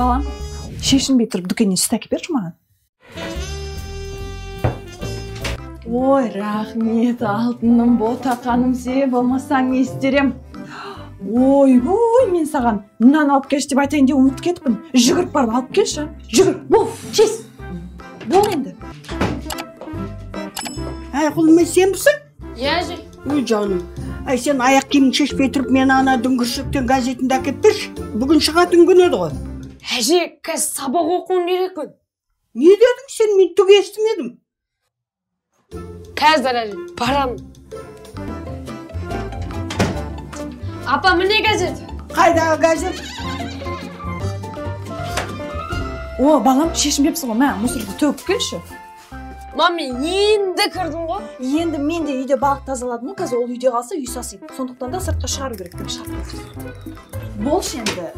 Балам, шешінбей тұрып дүкеннен сүт әкеп берші маған. Ой, рахмет, алтыным, ботақаным, сен болмасаң не істер ем? Ойбой, мен саған нан алып келші деп айтайын деп ұмытып кетіппін. Жүгіріп барып алып келші. Жүгір, бол, тез. Бол енді. Әй, құлым, сенбісің? Иә, әже. Ой, жаным. Әй, сен аяқ киімін шешпей тұрып, мен ана дүңгіршектен газетіңді әкеп берші. Бүгін шығатын күн еді ғой. Әже, қазір сабақ оқуым керекпін. Не дедің сен? Мен түк естімедім. Қазір, әже, барамын. Апа, міне газет. Қайдағы газет? О, балам, шешінбепсің ғой, мә, мусорды төгіп келші. Мам, мен енді кірдім ғой. Енді мен де үйде балық тазаладым ғой, қазір ол үйде қалса үй сасиды. Сондықтан да сыртқа шығару керек деп шығарып. Болшы енді.